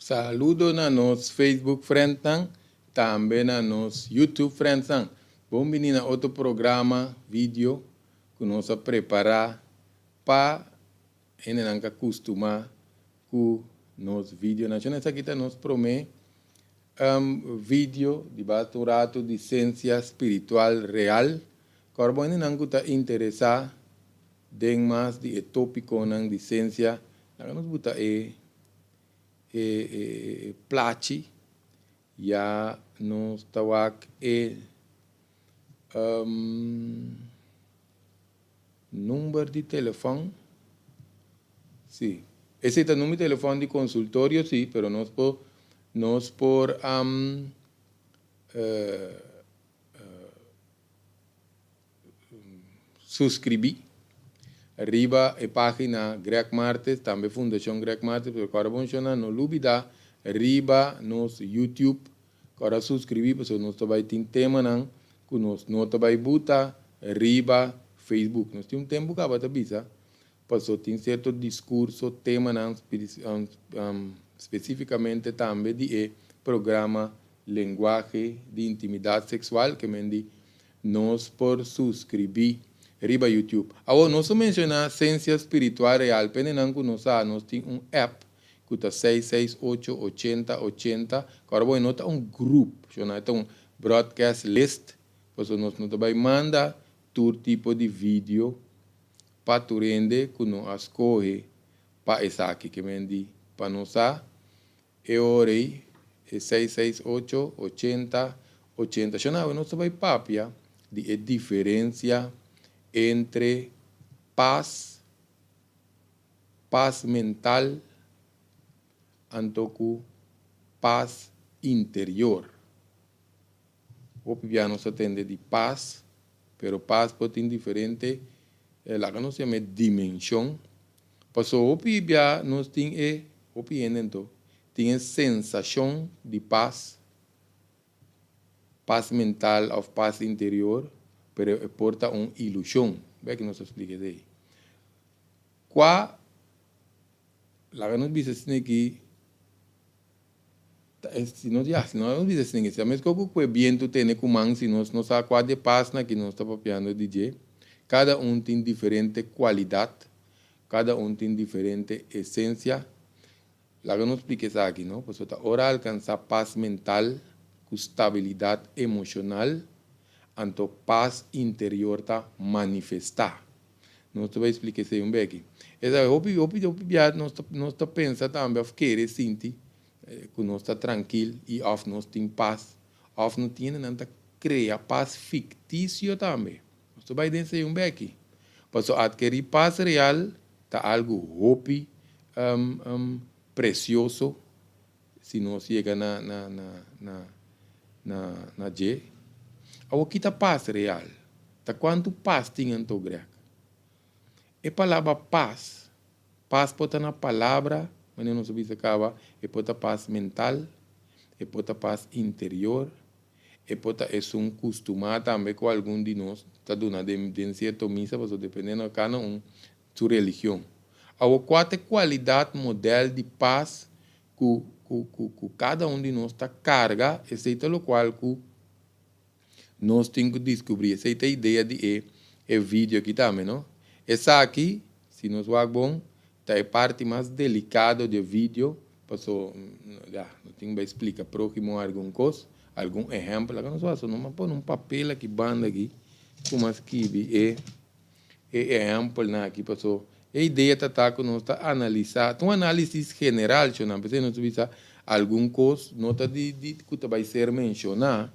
Saludo na nos Facebook friendnan, tambe na nos YouTube friendsnan. Bon bini na otro programa video ku nos a prepará pa hendenan ku a kustumá ku nos videonan. Shon esaki ta nos promé video di basta un ratu di Sensia Spiritual Real. Kòrda bo hendenan ku ta interesá den mas di e tópikonan di sensia, laga nos buta e e plachi ya nos ta wak e number di telefòn. Sí, esei ta number di telefòn di konsultorio sí, pero nos por nos por Suscribí riba e página Greg Martes, tambe Fundacion Greg Martes, pero kòrda bon shona no lubidá riba nos YouTube, kòrda suscribí pasobra nos ta bai tin temanan ku nos no ta bai buta riba Facebook. Nos tin un tempu kaba ta bisa pasobra tin sierto diskurso, temanan spesífikamente tambe di e programa Lenguahe di Intimidat Seksual ke men di Nos por suscribí riba YouTube. Awor, nos a mencioná Sensia Spiritual Real. P'e nenan cu no sa, nos tin un app cu ta 668 80 80. Cu ora bo e no ta un group, sino e ta un broadcast list, pasobra nos no ta bay manda tur tipo di video pa tur hende cu no a scohe pa esaki. Ke men di pa nos sa. E ora ei, e seis seis ocho, ochenta, ochenta. Shon awe nos ta bai papia di e diferencia entre pas, pas mental anto ku pas interior. Hopi bia nos ta tende di pas, pero pas por tin diferente, laga nos yama e dimension. Paso hopi bia nos tin e, hopi hende anto, tin e sensacion di pas, pas mental of pas interior, pero e por ta un ilusion. Bek nos ta splica esey. Cua, laga nos bisa asina aki, Ta e si nos ya si nos bisa esei ta meskos ku ku e bientu tene ku man si nos no sa kua di e pasnan ki nos ta papiando di dje. Kada un tin diferente kualidat, kada un tin diferente esensia. Laga nos splika esaki no, pasobra ta ora alkansá pas mental ku stabilidat emoshonal, anto pas interior ta manifestá. Nos ta bai splika esei un beki. Esaki hopi hopi hopi bia nos ta nos ta pensa tambe òf kere sinti ku nos ta trankil i òf nos tin pas òf no tin hendenan ta krea pas fiktisio tambe. Nos ta bai den esei un beki. Pasobra atkerí pas real ta algu hopi presioso si nos yega na na na na na na dje. Awor ki ta pas real? Ta kuantu pas tin anto Greg? E palabra pas, pas por ta na palabra, manera nos a bisa kaba, e por ta pas mental, e por ta pas interior, e por ta esun kustumá tambe ku algun di nos ta duna den den sierto misa pasobra dependiendo kada un su religion. Awor kua ta e kualidat modèl di pas ku ku ku ku kada un di nos ta karga? Esei ta lokual ku nos tin ku diskubrí. Esei ta e idea di e e video aki tambe, no? Esaki, si nos wak bon, ta e parti mas delikado di e video, paso, ya, no tin bai splika próhimo algun kos, algun ehèmpel. Laga nos wak, so nos a pone un papel aki banda aki ku mas skibi e. E ehèmpelnan aki paso e idea ta ta ku nos ta analisá, ta un análisis general shonnan, p'esei nos ta bisa algun kos no ta di di ku ta bai ser menshoná,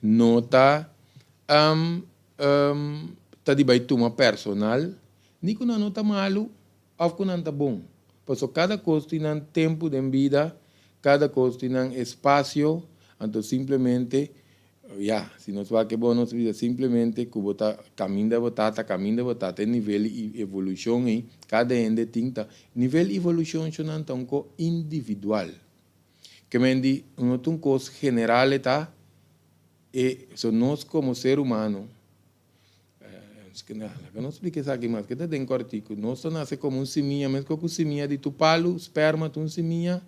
no ta ta di bai tuma personal, ni ku nan no ta malu òf ku nan ta bon. Paso kada kos tin nan tempu den bida, kada kos tin nan espasio, anto simplemente Ya, si nos wak e bo nos bisa simplemente ku bo ta kaminda bo ta, ta kaminda bo ta, ta e nivel di evolushon ei, kada hende tin ta nivel evolushon shonnan ta un ko individual. Ke men di no ta un kos general e ta, e so nos komo ser humano, laga nos splika esaki mas ke ta den kòrtiku, nos ta nase komo un simia, meskos ku simia di tur palu, sperma ta un simia.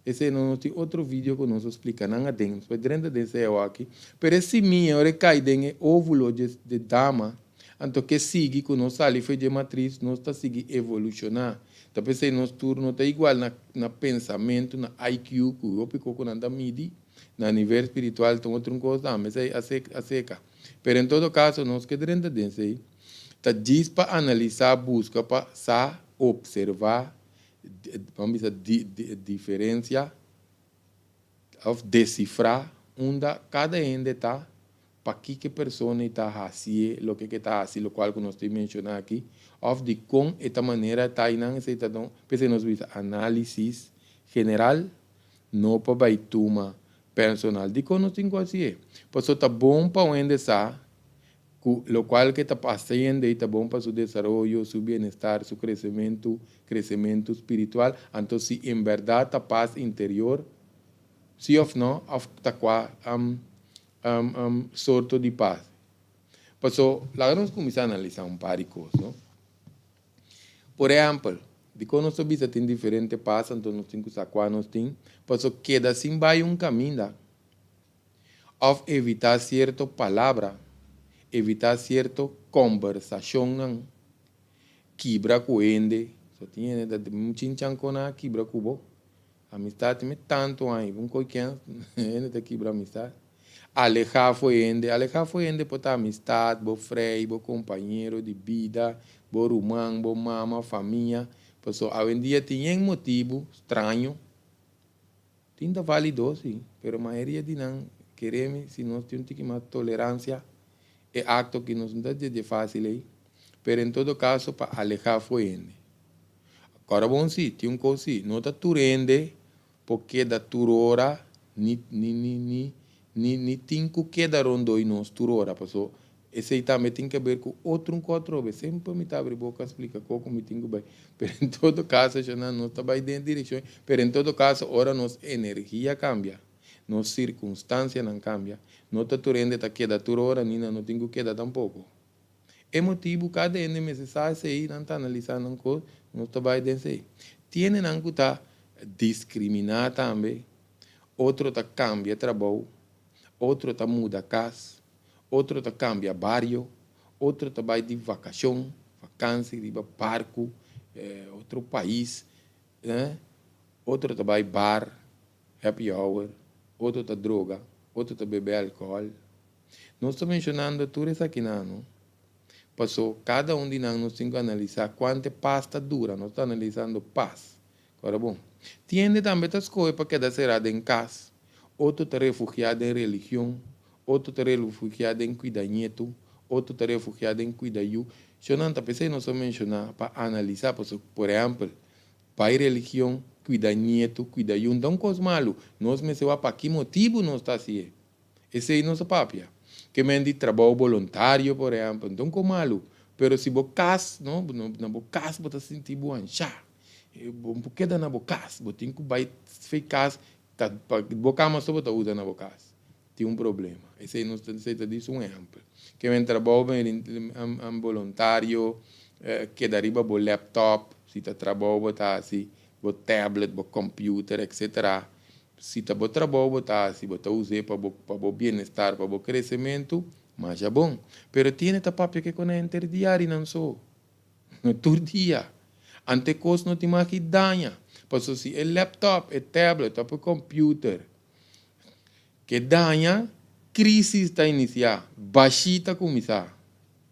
Esei no nos tin otro video ku nos a splika nan aden. Nos bai drenta den esei awaki. Pero e simia ora e kai den e ovulo dje dje dama, anto ke sigui ku nos sali for dje matris, nos ta sigui evolushoná. Ta p'esei nos tur no ta igual na na pensamentu, na IQ, ku hopi kos ku nan ta midi. Na nivel spiritual ta un otro kos tambe. Esei a a seka. Pero en todo kaso nos ke drenta den esei ta djis pa analisá, buska pa sa, opservá, ban bisa diferencia of descifra unda cada hende ta, pakiko e persona y ta hacié loke ke ta haci, locual cu nos tin menciona aki, of dicon e ta manera ta aynan, esey ta don, p'esey nos bisa analisis general, no pa bay tuma personal. Dicon nos tin cu hacié? Pasobra ta bon pa un hende sa Ku lokual ke ta pasa hende i ta bon pa su desaroyo, su bienestar, su kresementu, kresementu spiritual, anto si en bèrdat ta pas interior, si òf no, òf ta kua sorto di pas. Paso, laga nos kuminsá analisá un par di kos, no? Por ehèmpel, dikon nos ta bisa tin diferente pas, anto nos tin ku sa kua nos tin? Paso keda sin bai un kaminda. Òf evitá sierto palabra, evitá sierto kòmbersashonnan, kibra ku hende. So tin hende ta un chinchan kon nan a kibra ku bo. Amistat tin mi tantu aña, un koi kens hende ta kibra amistat. Alehá for hende, alehá for hende por ta amistat, bo frei, bo kompañero di bida, bo ruman, bo mama, famia. Pasobra awendia tin yen motibu straño. Tin ta valido si, pero mayoria di nan kere mi si nos tin un tiki mas tolerancia e acto ki nos no ta dje dje facil ey, pero en todo caso pa aleha for hende. Acorda bon si, tin un cos si, no ta tur hende por keda tur ora ni ni ni ni ni ni tin cu keda rondoi nos tur ora, paso Esei tambe tin ke ber ku otro un ku atrobe. Semper mi ta abri boka splika koko mi tin ku bai. Pero en todo kaso shonnan nos ta bai den e direkshon. Pero en todo kaso ora nos energia kambia, nos sirkunstansianan kambia, no ta tur hende ta keda tur ora ni nan no tin ku keda tampoko. E motibu kada hende mester sa esei, nan ta analisá nan kos, nos ta bai den esei. Tin hendenan ku ta diskriminá tambe, otro ta kambia trabou, otro ta muda kas, otro ta kambia bario, otro ta bai di vakashon, vakansi riba barku, otro pais, otro ta bai bar, happy hour, otro ta droga, otro ta bebe alkohòl. Nos ta menshonando tur esakinan, no? Paso kada un di nan nos tin ku analisá kuantu e pas ta dura, nos ta analisando pas. Ora bon, tin hende tambe ta skohe pa keda será den kas, otro ta refugiá den religion, otro ta refugiá den kuida ñetu, otro ta refugiá den kuida yu. Shonnan ta p'esei nos a menshoná pa analisá, pasobra, por ehèmpel, bai religion, kuida ñetu, kuida yu, no ta un kos malu. Nos mester wak pa ki motibu nos ta hasié. Esei nos a papia. Ke men di trabou boluntario, por ehèmpel, no ta un kos malu. Pero si bo kas, no, na bo kas bo ta sinti bo anshá. Bo no por keda na bo kas, bo tin ku bai fei kas, ta pa bo kama so bo ta usa na bo kas. Tin un problema. Esei nos ta esei ta dis un ehèmpel. Ke men trabou boluntario, keda riba bo laptop, si ta trabou bo ta hasi, bo tablet, bo computer, etcetera. Si ta bo trabou bo ta hasi, bo ta us'é pa bo pa bo bienestar, pa bo kresementu, masha bon. Pero tin hende ta papia ke kon a henter diarinan so. Tur dia. Ante kos no tin mas ki daña. Pasobra si e laptop, e tablet of e computer ke daña, crisis ta inicia, bashí ta cuminsa.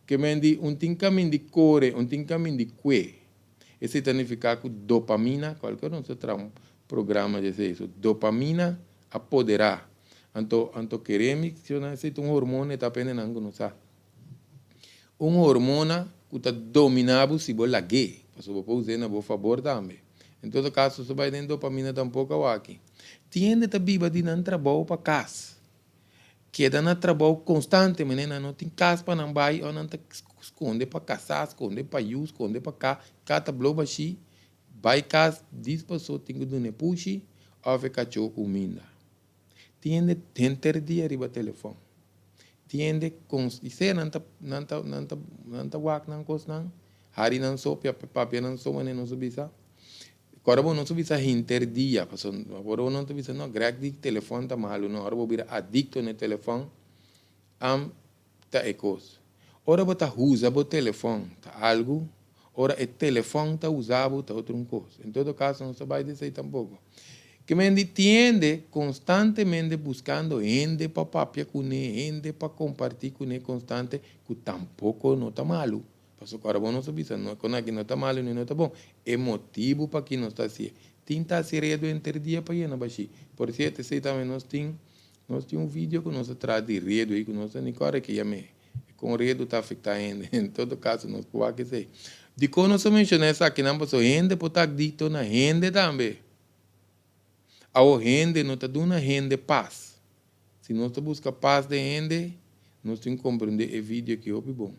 Ke men di un tin camin di core, un tin camin di cue. Esei ta nifica cu dopamina, cualkier nos ta traha un programa di esei, so dopamina a podera. Anto, anto kere mi, esei ta un hormona e ta pende nan cu no sa. Un hormona ku ta dominá bo si bo lag'é, pasobra bo por us'é na bo fabor tambe. En todo kaso, so bai den dopamina tampoko awaki. Tin hende ta biba di nan trabou pa kas. Keda na trabou konstante, manera nan no tin kas pa nan bai òf nan ta skonde pa kasá, skonde pa yu, skonde pa ka, ka ta blo bashí, bai kas dis paso tin ku dun'é pushi òf e kachó kuminda. Tin hende henter dia riba telefòn. Tin hende kons i sea nan ta nan ta nan ta nan ta wak nan kosnan, hari nan so, papia nan so manera nos a bisa. Ku ora bo no ta bisa hinter dia, pasobra ora bo no ta bisa no Greg di telefòn ta malu no, ora bo bira adikto na e telefòn am ta e kos. Ora bo ta usa bo telefòn ta algu, ora e telefòn ta usa bo ta otro un kos. En todo kaso nos ta bai di esei tampoko. Ke men di tiende konstantemente buskando hende pa papia kuné, hende pa kompartí kuné konstante ku tampoko no ta malu. Pasobra ora bo nos a bisa no kon aki no ta malu ni no ta bon. E motibu paki nos ta hasié. Tin ta hasi redu henter dia pa yena bashí. Por sierto esei tambe nos tin nos tin un video ku nos a traha di redu ei ku nos ta ni kòrda ke yam'é. Kon redu ta afektá hende. En todo kaso nos por wak esei. Dikon nos a menshoná esakinan? Pasobra hende por ta adikto na hende tambe. Awor hende no ta duna hende pas. Si nos ta buska pas den hende, nos tin komprendé e video aki hopi bon.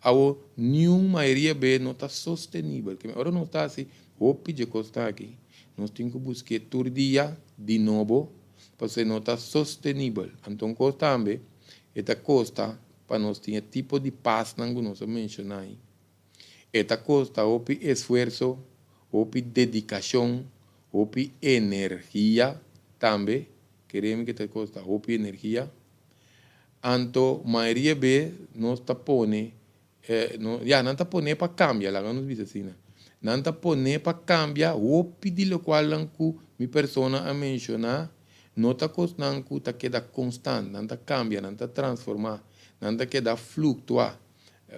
Awor, niun mayoria be no ta sostenibel. Keme ora nos ta hasi hopi dje kosnan aki, nos tin ku busk'é tur dia di nobo, pasobra e no ta sostenibel. Anto un kos tambe, e ta kosta pa nos tin e tipo di pasnan ku nos a menshoná ei. E ta kosta hopi esfuerso, hopi dedikashon, hopi energia tambe. Keremi ke ta kosta hopi energia. Anto mayoria be nos ta pone, ya nan ta pone pa kambia, laga nos bisa asina. Nan ta pone pa kambia hopi di lokualnan ku mi persona a menshoná, no ta kosnan ku ta keda konstant, nan ta kambia, nan ta transformá, nan ta keda fluktuá.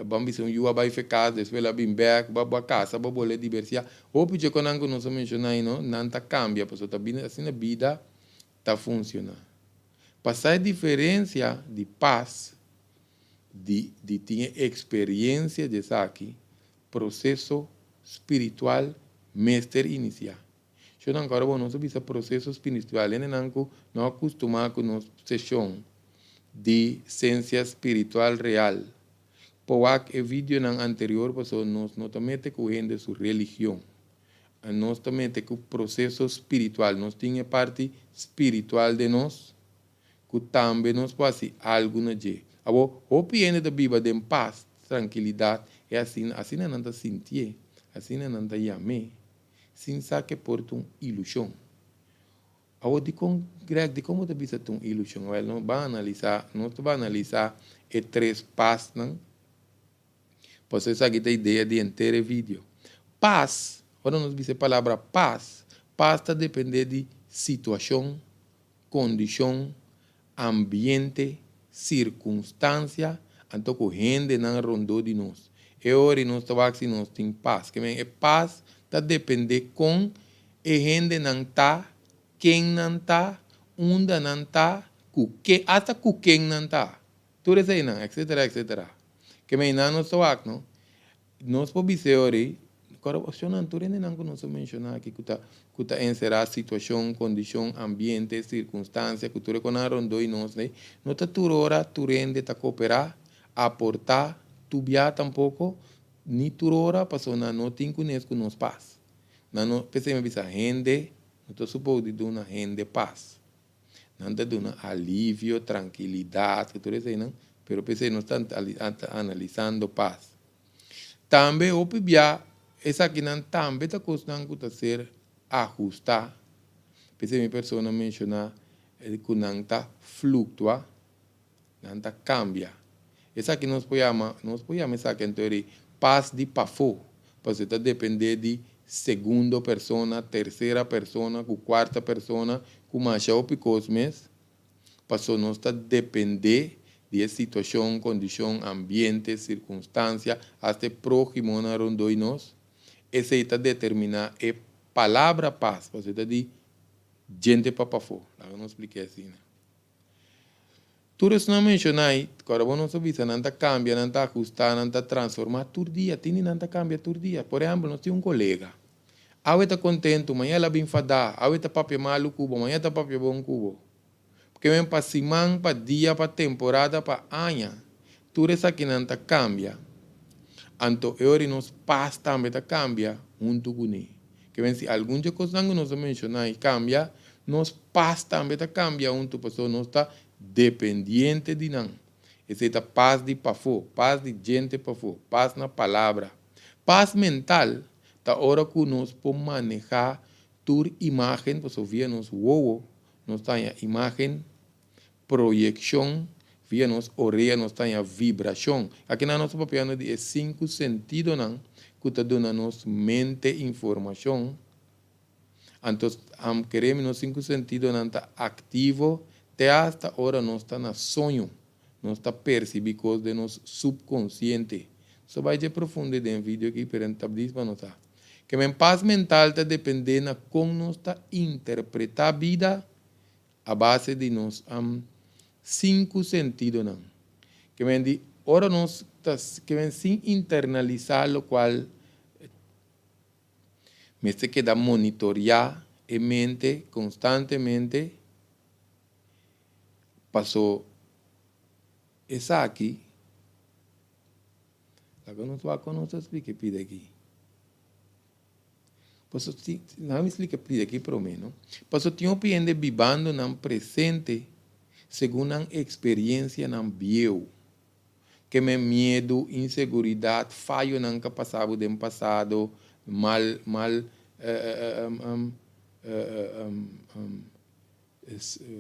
Ban bisa un yu a bai fe kas, despues el a bin bèk, bo a kasa, bo a bolbe dibersiá. Hopi dje konan ku nos a menshoná ei no, nan ta kambia pasobra ta bini asina bida ta funciona. Pa sa e diferencia di pas di di tin e experiencia di esaki, proceso spiritual mester inicia. Shownan cu ora bo nos a bisa proceso spiritual, hendenan cu no a custuma cu nos sesion di Cencia Spiritual Real, por wak e videonan anterior pasobra nos no ta mete cu hende su religion. Nos ta mete ku proseso spiritual. Nos tin e parti spiritual den nos ku tambe nos por hasi algu na dje. Awor, hopi hende ta biba den pas, trankilidat, e asina, asina nan ta sintié, asina nan ta yam'é, sin sa ke por ta un ilushon. Awor, dikon, Greg, dikon bo ta bisa ta un ilushon? Wèl, nos ban analisá, nos ta ban analisá e tres pasnan. Pasobra esaki ta idea di henter e video. Pas, ora nos bisa e palabra pas, pas ta depende di situacion, condicion, ambiente, circunstancia, anto cu hendenan rondó di nos. E ora nos ta wak si nos tin pas. Ke men e pas ta depende con e hendenan ta, ken nan ta, unda nan ta, cu ke, hasta cu ken nan ta. Tur eseinan, etcetera, etcetera. Ke meinan nos ta wak, no? Nos por bisa e ora ei, kòrda opshonnan tur hendenan ku nos a menshoná aki ku ta ku ta enserá situashon, kondishon, ambiente, sirkunstansia, ku tur e konan rondó i nos ei, no ta tur ora tur hende ta koperá, aportá, tubiá tampoko, ni tur ora pasobra nan no tin kunes ku nos pas. Nan no, p'esei mi a bisa hende no ta supou di duna hende pas. Nan ta duna alivio, trankilidat, ku tur eseinan, pero p'esei nos ta analisando pas. Tambe hopi bia esakinan tambe ta kosnan ku ta ser ahustá. P'esei mi persona menshoná ku nan ta fluktua, nan ta kambia. Esaki nos por yama, nos por yama esaki anto eri pas di pafó, pasobra ta dependé di segundo persona, tersera persona ku kuarta persona ku masha hopi kos mes, pasobra nos ta dependé di e situashon, kondishon, ambiente, sirkunstansia, asta e próhimonan rondó di nos. Esei ta determiná e palabra pas, pasobra ta di djente pa pafó. Laga nos splik'é asina. Tur esnan menshoná ei, ku ora bo nos a bisa nan ta kambia, nan ta ahustá, nan ta transformá tur dia, tin di nan ta kambia tur dia. Por ehèmpel, nos tin un kolega, awe ta kontentu, maña el a bin fadá, awe ta papia malu ku bo, maña ta papia bon ku bo. P'ke men pa siman, pa dia, pa temporada, pa aña, tur esakinan ta kambia. Anto e ora ei nos pas tambe ta kambia huntu kuné. Ke men si algun dje kosnan ku nos a menshoná ei kambia, nos pas tambe ta kambia huntu pasobra nos ta dependiente di nan. Esei ta pas di pafó, pas di djente pafó, pas na palabra. Pas mental. Ta ora ku nos por manehá tur imágen, pasobra via nos wowo nos ta haña imágen, proyekshon, via nos orea nos ta haña vibrashon. Akinan nos ta papiando di e sinku sentidonan ku ta duna nos mente informashon. Anto, kere mi nos sinku sentidonan ta aktivo te asta ora nos ta na soño. Nos ta persibí kos den nos supkonsiente. So bai dje profundo den video aki, pero N ta dis pa nos sa. Ke men pas mental ta dependé na kon nos ta interpretá bida a base di nos sinku sentidonan. Ke men di ora nos ta ke men sin internalisá lokual mester keda monitoriá e mente konstantemente. Paso esaki, laga nos wak kon nos ta splika e pida aki. Paso si, laga mi splika e pida aki prome, no? Paso tin hopi hende bibando nan presente segun nan eksperiencianan bieu. Ke men miedu, inseguridat, fayonan ka pasa bo den pasado, mal, mal,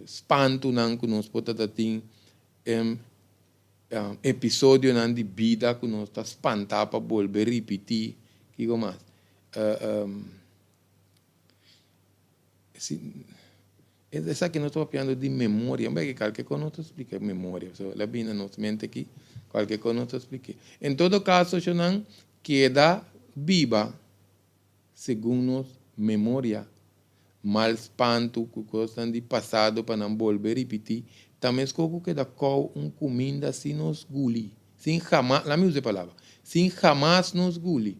spantunan ku nos por ta ta tin, episodionan di bida ku nos ta spantá pa bolbe ripití, kiko mas? Esaki nos ta papiando di memoria, un beke kalke kos nos ta splika memoria, so el a bini na nos mente aki, kualke kos nos ta splika. En todo kaso, shownan keda biba segun nos memoria, mal spantu ku kosnan di pasado pa nan bolbe ripití, ta meskos ku keda kou un kuminda sin nos guli, sin hamas, laat mi usa e palabra, sin hamas nos guli.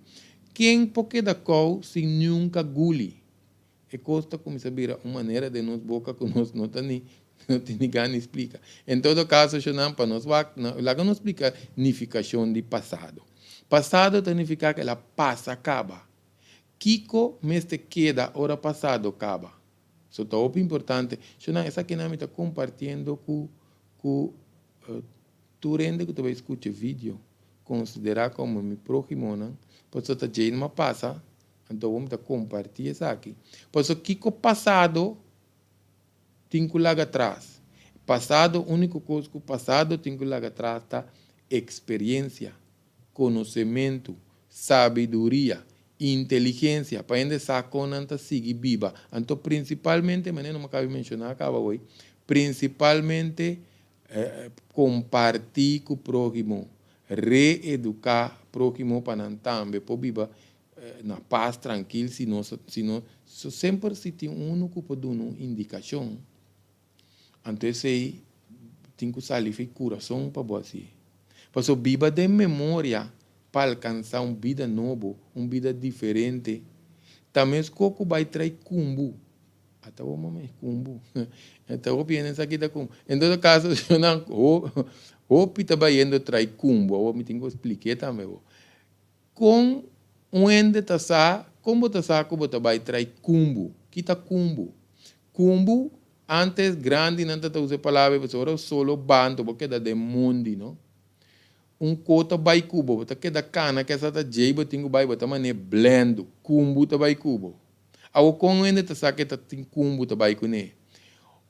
Ken por keda kou sin nunka guli? E kos ta kuminsá bira un manera den nos boka ku nos no ta ni no tin ni gana di splika. En todo kaso, shonnan, pa nos wak, laga nos splika nifikashon di pasado. Pasado ta nifiká ku el a pasa kaba. Kiko mester keda ora pasado kaba? So ta hopi importante. Shonnan, esakinan mi ta kompartiendo ku ku tur hende ku ta bai skucha e video, konsiderá komo mi próhimonan, pasobra ta djei numa pasa, anto awor mi ta kompartí esaki. Pasobra kiko pasado tin ku laga tras? Pasado, úniko kos ku pasado tin ku laga tras ta eksperiencia. Konosementu, sabiduria, inteligensia, pa hende sa kon nan ta sigui biba. Anto prinsipalmente, manera no mi a kaba di menshoná kaba awor, prinsipalmente kompartí ku próhimo, reeduká próhimo pa nan tambe por biba na pas, trankil, si nos, si no, semper si tin unu ku por duna un indikashon, Anto esei tin ku sali fi kurason pa bo hasié. Pasobra biba den memoria pa alkansá un bida nobo, un bida diferente, ta meskos ku bai trai kumbu. Ata bo mama e kumbu. Ata hopi hende sa kita kumbu. En todo kaso, nan hopi ta bayendo trai kumbu. Awor mi tin ku splik'é tambe bo. Kon un hende ta sa, kon bo ta sa ku bo ta bai trai kumbu? Ki ta kumbu? Kumbu, antes grandinan ta ta usa e palabra ei pasobra ora solo ba anto bo keda den mondi no. Un ko ta bai ku bo, bo ta keda kana kesa ta djei bo tin ku bai bo ta man'é blendu, kumbu ta bai ku bo. Awor kon un hende ta sa ke ta tin kumbu ta bai kuné?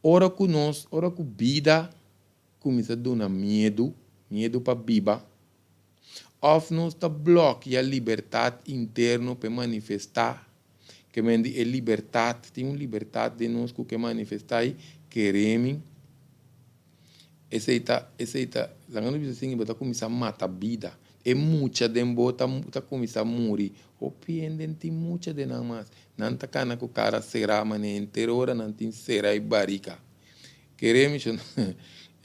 Ora ku nos, ora ku bida kuminsá duna miedu, miedu pa biba, òf nos ta blòkia libertat interno pa e manifestá, ke men di e libertat, tin un libertat den nos ku ke manifestá i keremi, esei ta, esei ta, laga nos bisa asin, bo ta kuminsá mata bida, e mucha den bo ta ta kuminsá muri, hopi hende no tin mucha den nan mas, nan ta kana ku kara será manera henter ora nan tin será e barika. Kere mi shon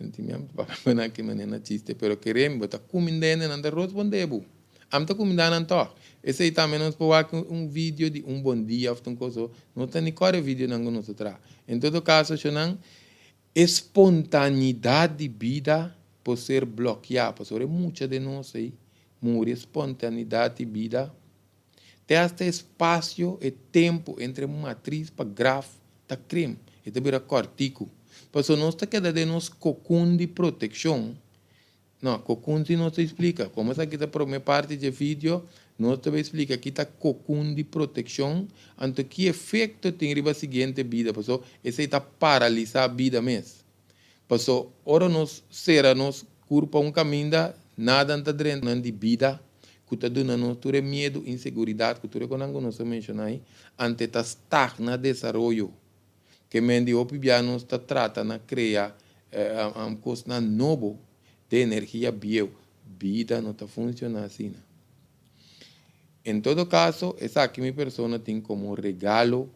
Enti mi papia ku nan ki manera na chiste pero kere mi bo ta kuminda hende nan ta rosponde bo. Ami ta kuminda nan tog. Esei tambe nos por wak un video di un bon dia of ta un kos o no ta ni kore videonan ku nos ta traha. En todo kaso shonnan e spontaneidad di bida por ser blokia pasobra e mucha den nos ei muri e spontaneidad di bida Te hasta e spasio, e tempu entre matris pa graf ta krim, e ta bira kòrtiku. Pasobra nos ta keda den nos kokun di protekshon. No, kokun si nos ta splika. Komo esaki ta promé parti dje video, Nos ta bay splica ki ta cocoon di proteccion, anto ki efecto tin riba siguiente bida, paso esey ta paralisa bida mes. Paso ora nos cera nos curpa un caminda, nada no ta drenta nan di bida cu ta duna nos tur e miedo, inseguridad cu tur e conan cu nos a menciona ahi, ante ta stagna desaroyo. Ke men di hopi bia nos ta trata na crea cosnan nobo den energia bieu. Bida no ta funciona asina. En todo caso, esaki mi persona tin como regalo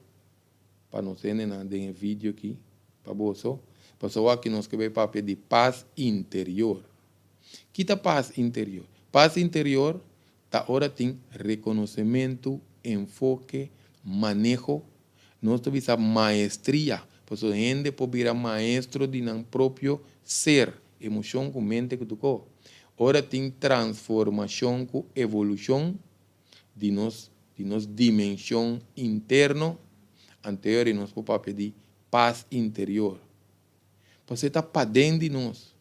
pa nos hendenan den e video aki pa boso, pasobra aki nos ke bay papia di paz interior. Ki ta paz interior? Paz interior ta ora tin reconocemento, enfoke, maneho, nos ta bisa maestria, pasobra hende por bira maestro di nan propio ser, emocion cu mente cu tuco. Ora tin transformacion cu evolucion di nos di nos dimension interno, anterior nos por papia di paz interior. Pasobra e ta paden di nos,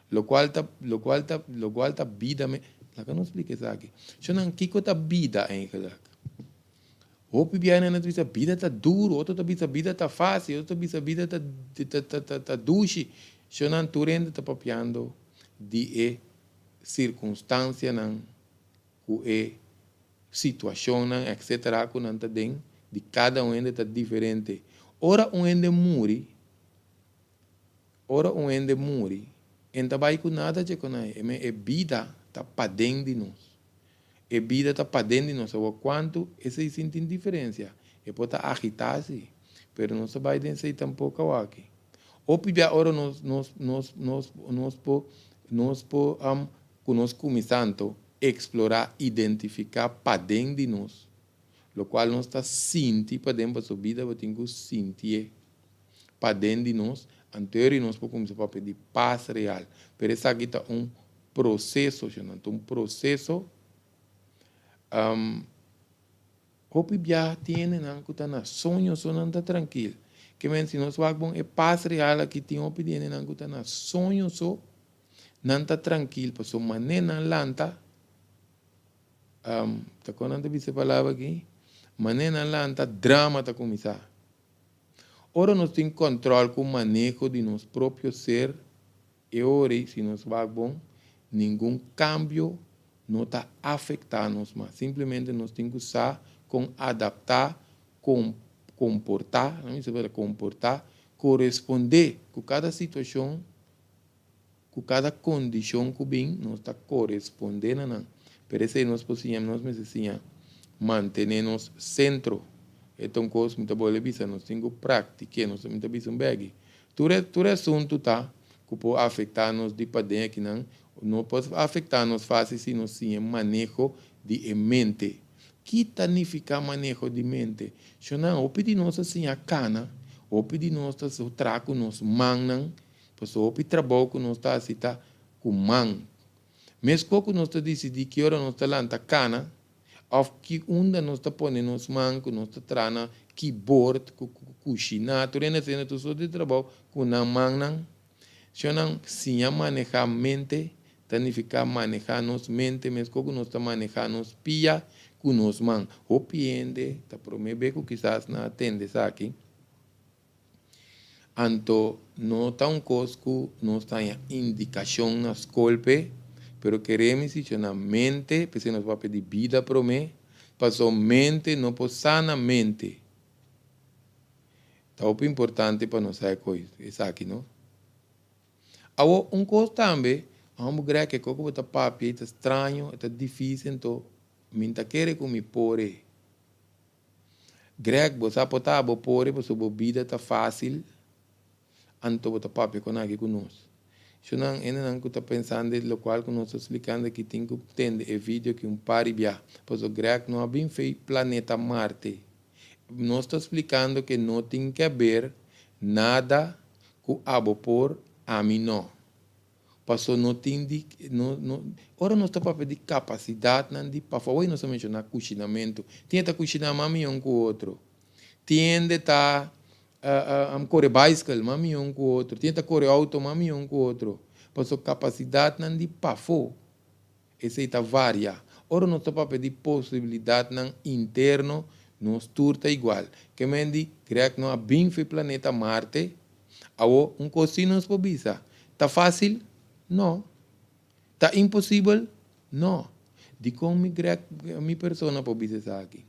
locual ta locual ta locual ta bida me Laga nos splica esaki. Shonnan, kico ta bida eigenlijk? Hopi biaha nan ta bisa bida ta duro, otro ta bisa bida ta facil, otro ta bisa bida ta ta ta ta ta dushi. Shonnan, tur hende ta papiando di e circunstancianan cu e situacionnan etc. Cu nan ta den, di cada un hende ta diferente. Ora un hende muri, ora un hende muri, e no ta bay cu nada dje con ay, e bida ta paden di nos. E bida ta paden di nos. Awor cuanto esey sin tin diferencia? E por ta agita si, pero nos ta bay den esey tampoco awaki. Hopi bia ora nos nos nos nos nos por nos por Ku nos kuminsá anto eksplorá, identifiká paden di nos, lokual nos ta sinti paden pasobra bida bo tin ku sintié paden di nos, anto eri nos por kuminsá papia di pas real. Pero esaki ta un proseso, shonnan, ta un proseso. Hopi biaha tin hendenan ku ta na soño so nan ta trankil. Ke men si nos wak bon e pas real aki tin hopi di hendenan ku ta na soño so nan ta trankil pasobra manera nan lanta ta kon nan ta bisa e palabra aki manera nan lanta drama ta kuminsá. Ora nos tin kòntròl ku maneho di nos propio ser E ora ei, si nos wak bon, ningun kambio no ta afektá nos mas. Simplemente nos tin ku sa kon adaptá, kon komportá, no mi sa palabra komportá, korespondé ku kada situashon, ku kada kondishon ku bin, nos ta korespondé na nan. Pero esei nos por siña, nos mester siña mantené nos sentro. E ta un kos mi ta bolbe bisa, nos tin ku praktik'é, nos mi ta bisa un bègi. Tur e tur e asuntu ta ku por afektá nos di paden akinan, no por afektá nos fásil si nos siña maneho di e mente. Ki ta nifiká maneho di mente? Shonnan, hopi di nos a siña kana, hopi di nos ta traha ku nos mannan, pasobra hopi trabou ku nos ta hasi ta ku man. Meskos ku nos ta disidí ki ora nos ta lanta kana, Of ki unda nos ta pone nos man ku nos ta traha na keyboard, ku kushiná, tur hende hasiendo tur sorto di trabou ku nan mannan. Shonnan, siña manehá mente ta nifiká manehá nos mente meskos ku nos ta manehá nos pia ku nos man. Hopi hende ta promé be ku kisas nan a tende esaki. Anto no ta un kos ku nos ta haña indikashon na skol p'e, pero kere mi sicho na mente, p'esei nos papia di bida promé, paso mente no por sana mente. Ta hopi importante pa nos sa e kos esaki no. Awor un kos tambe, homber grek e kos ku bo ta papia ei ta straño, e ta difisil, anto mi ta kere ku mi por e. Greg, bo sa por ta bo pore pasobra bo bida ta fácil, anto bo ta papia con aki cu nos. Eshonan hendenan cu ta pensando di locual cu nos ta splicando aki tin cu tende e video aki un par di bia, pasobra Greg no a bin fei planeta Marte. Nos ta splicando ke no tin ke haber nada cu abo por, ami no. Paso no tin di no no ora nos ta papia di kapasidatnan di pafó awor nos a menshoná kushinamentu. Tin e ta kushiná mas mihó ku otro. Tin hende ta kore baiskel mas mihó ku otro. Tin e ta kore outo mas mihó ku otro. Paso kapasidatnan di pafó esei ta varia. Ora nos ta papia di posibilidatnan interno, nos tur ta igual. Ke men di, Greg no a bin fi planeta Marte. Awo, un kos si nos por bisa, ta fásil? No. Ta imposibel? No. Dikon mi Greg, mi persona por bisa esaki?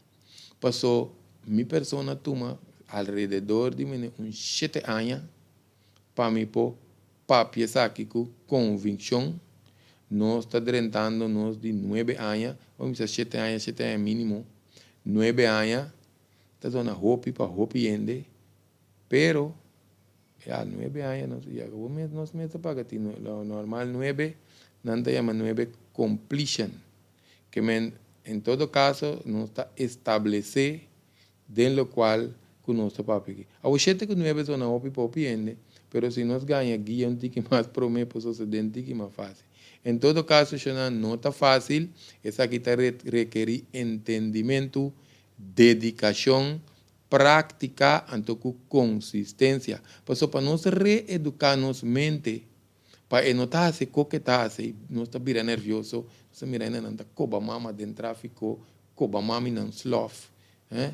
Paso mi persona tuma alrededor di mene un shete aña pa mi por papia esaki ku konvikshon. Nos ta drentando nos di nuebe aña, bo bisa shete aña, shete aña mínimo, nuebe aña ta zona hopi pa hopi hende, pero ya nuebe aña nos ya bo mes nos mes ta paga tin lo normal nuebe nan ta yama nuebe completion ke men en todo caso nos ta establece den locual cu nos ta papia aki. Awo shete cu nuebe zona hopi pa hopi hende, pero si nos gaña guia un tiki mas prome por sosode un tiki mas facil. En todo caso shona no ta facil, esaki ta rekeri entendimento, dedicacion, practica anto cu consistencia. Pasobra pa nos reeduca nos mente Pa e no ta hasi koke ta hasi, nos ta bira nervioso, nos ta mira hendenan ta koba mama den trafiko, koba maminan slof, eh,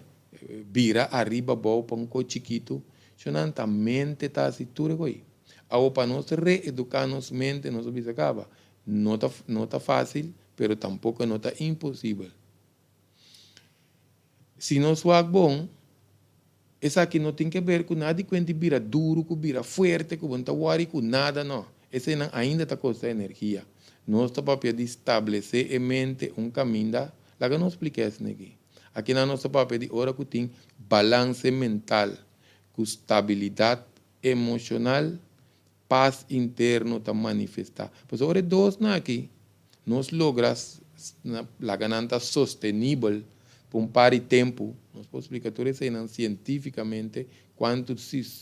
bira ariba abou pa un kos chikitu. Shonnan ta mente ta hasi tur e kos. Awor pa nos reeduká nos mente nos a bisa kaba, no ta no ta fásil, pero tampoko no ta imposibel. Si nos wak bon, esaki no tin ke ber ku nada di kuenti bira duru, ku bira fuerte, ku bo no ta wòri ku nada, no. Eseinan ainda ta kosta energia. Nos ta papia di stablesé e mente un kaminda. Laga nos splika esne aki. Akinan nos ta papia di ora ku tin balanse mental, ku stabilidat emoshonal, pas interno ta manifestá. Pasobra ora e dosnan aki nos logra laga nan ta sostenibel pa un par di tempu, nos por splika tur eseinan sientífikamente, kuantu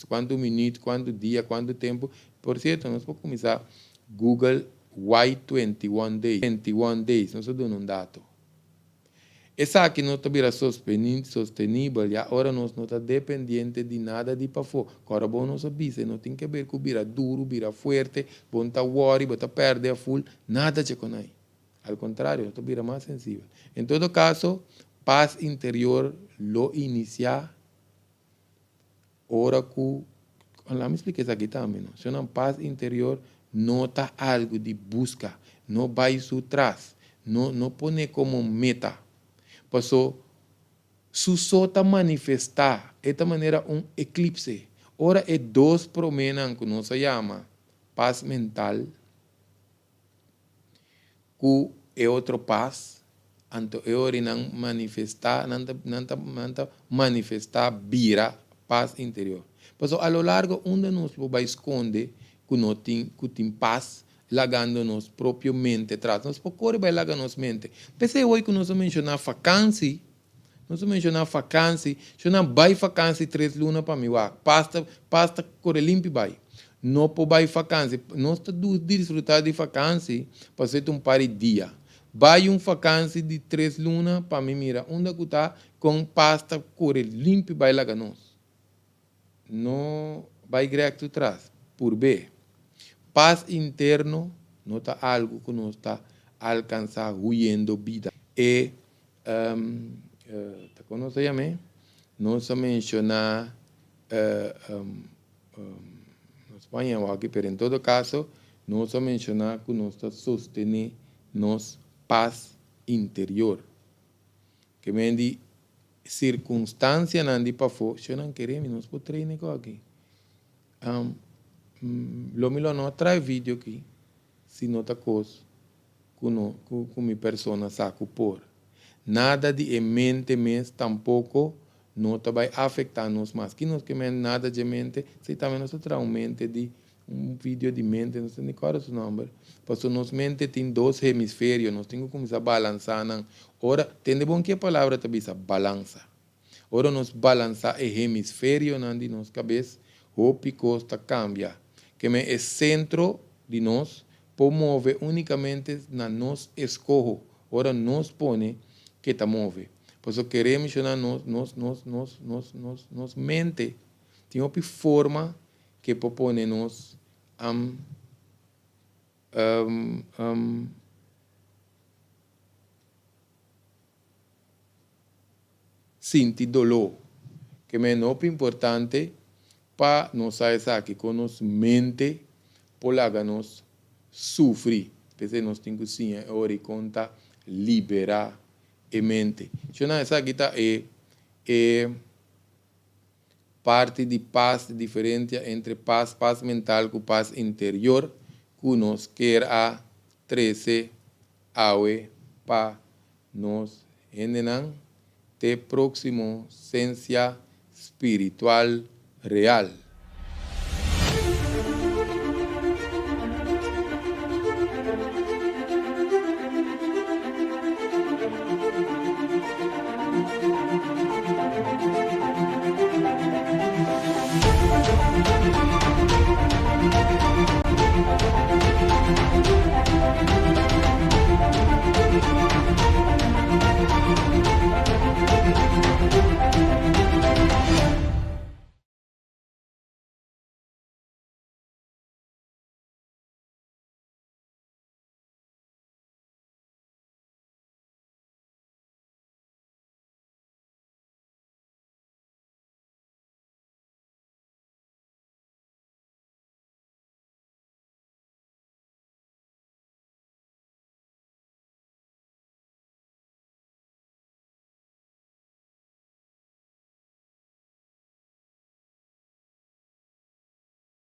kuantu minüt, kuantu dia, kuantu tempu. Por sierto, nos por kuminsá Google why 21 days, 21 days, nos ta duna un dato. Esaki no ta bira sostenibel ya ora nos no ta dependiente di nada di pafó. Kòrda bo nos a bisa e no tin ke ber ku bira duru, bira fuerte, bo no ta wòri, bo ta pèrdè aful, nada dje kon ai. Al kontrario, nos ta bira mas sensibel. En todo kaso, pas interior lo inisiá ora ku, lami splika esaki tambe no, si nan pas interior no ta algu di buska, no bai su tras, no no pone komo meta, paso su so ta manifestá, e ta manera un eklipse, ora e dos proménan ku nos a yama pas mental, Ku e otro pas, anto e ora nan manifestá, nan ta, nan ta, nan ta manifestá bira pas interior. Pasobra a lo largo unda nos por bai skonde ku no tin, ku tin pas, lagando nos propio mente tras. Nos por kore bai laga nos mente. P'esei hoy ku nos a menshoná fakansi, nos a menshoná fakansi, sho nan bai fakansi tres luna pa mi wak, pas ta, pas ta kore limpi bai. No por bai fakansi. Nos ta disfrutá di fakansi pasobra ta un par di dia. Bai un fakansi di tres luna pa mi mira unda ku ta kon pas ta kore limpi bai laga nos. No bai grekto tras. Purb'é. Pas interno no ta algu ku nos ta alkansá huyendo bida. E ta kon nos ta yam'é? Nos a menshoná Nos paña awaki, pero en todo caso nos a menciona cu nos ta sostene nos paz interior. Ke men di circunstancianan di pafo, sho nan kere mi nos por train e aki. Lo mi lo no a trae video aki si no ta cos cu no cu mi persona sa cu por. Nada di e mente mes tampoco no ta bay afecta nos mas. Ki nos ke men nada dje mente? Si tambe nos ta traha un mente di un video di mente, no sa ni cual su nomber. Paso nos mente tin dos hemisferio, nos tin cu cuminsa balansa nan. Ora, tende bon ki e palabra ta bisa, balansa. Ora nos balansa e hemisferionan di nos cabes, hopi cos ta cambia. Ke men e centro di nos por move unicamente na nos escoho, ora nos pone ke ta move. Pasobra kere menshoná nos, nos, nos, nos, nos, nos, nos mente tin hopi forma ke por pone nos um, um, um. sinti doló. Ke men hopi importante pa nos sa esaki kon nos mente por laga nos sufri. P'esei nos tin ku siña e ora i kon ta liberá e mente. Shona esaki ta e e parti di pas, diferentia entre pas, pas mental ku pas interior ku nos kier a trese awe pa nos hendenan. Te próksimo Sensia Spiritual Real.